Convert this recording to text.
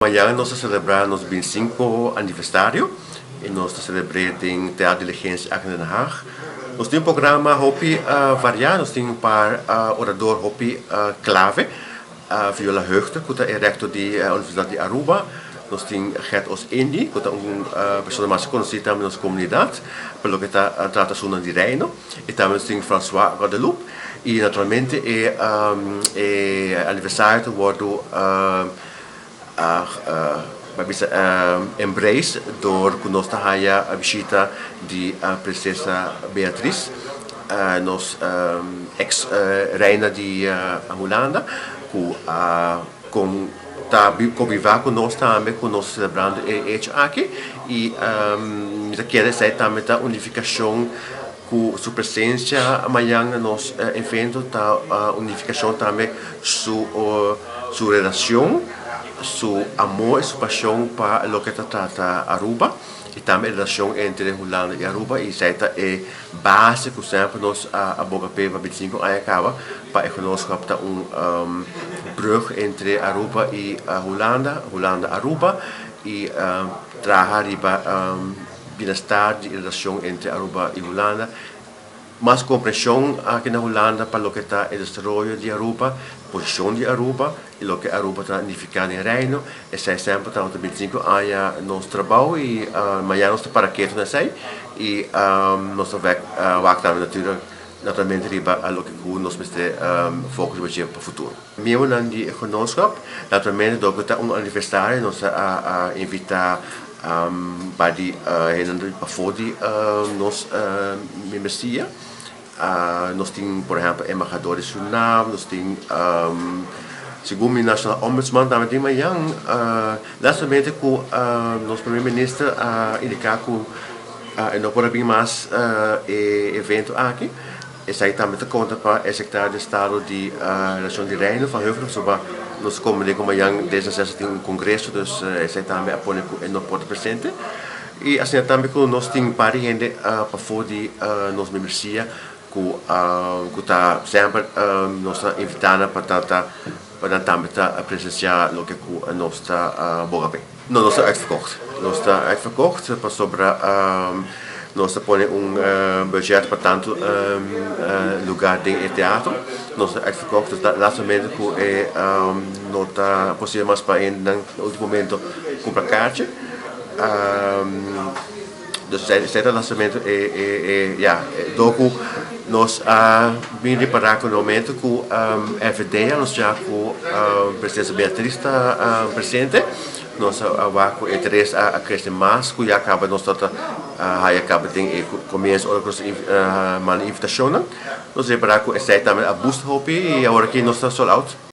Mañana nos ta selebrá nos bintisinko aniversario i nos ta selebr'é den Teatro Diligencia aki na Den Haag. Nos tin un programa hopi variá, nos tin un par orador hopi klave, Viola Heugten ku ta e rektor di Universidat di Aruba, nos tin Gert Oostindie ku ta un persona mas konosí tambe den nos komunidat pa loke ta trata asuntunan di Reino i tambe nos tin François Guadeloupe i naturalmente e aniversario ta wòrdu A bisa embrace door cu nos ta haya bishita di Princesa Beatriz, nos ex reina di Hulanda cu a con ta conviva cu nos tambe cu nos celebrando e hecho aki y mi ta kere esey tambe ta un nificacion cu su presencia mañan na nos evento ta un nificacion tambe su su relacion, su amor y su pasion pa loke ta trata Aruba y tambe e relacion entre Hulanda y Aruba y esey ta e base cu semper nos a boga p'e pa bintisinco aña caba pa e genootschap ta un brug entre Aruba y Hulanda, Hulanda-Aruba y traha riba bienestar di e relacion entre Aruba y Hulanda, mas comprension aki na Hulanda pa loke ta e desaroyo di Aruba, posicion di Aruba y loke Aruba ta nifica den Reino. Esey semper tabata bintisinco aña nos trabao y mañana nos ta para keto na esey y nos ta wek wak tambe naturalmente riba loke cu nos mester focus riba dje pa futuro. Miembronan di e genootschap, naturalmente dor cu ta un aniversario nos a invita Pa di hendenan pafó di nos membresia, nos tin por ehèmpel embahador di Surinam, nos tin segun mi Nationale Ombudsman tambe tin mañan. Lastimamente ku nos primer minister a indiká ku e no por a bin mas e evento aki. Esaki tambe ta konta pa e Sekretario di Estado di Relashon di Reino Van Huffelen pasobra nos komprendé ku mañan D66 tin un kongreso dus esaki tambe a pone ku e no por ta presente. I asina tambe ku nos tin un par di hende pafó di nos membresia ku ku ta semper nos ta invitá nan pa ta pa nan tambe ta presensiá loke ku nos ta boga p'e. No, nos ta uitverkocht. Nos ta uitverkocht pasobra nos ta pone un budget pa tantu lugar den e teatro. Nos ta uitverkocht, dus laatste momento ku e no ta posibel mas pa hendenan na ultimo momento kumpra kaartje. Dus esei ta lansamento e e ya dor ku nos a bin ripará ku na momento ku RVD a anunsiá ku Presidente Beatriz ta presente nos a wak ku e interes a krese mas ku ya kaba nos tabata haya kaba den e komienso ora ku nos a manda invitashonnan nos ripará ku esei tambe a boost hopi i aworakí nos ta sold out.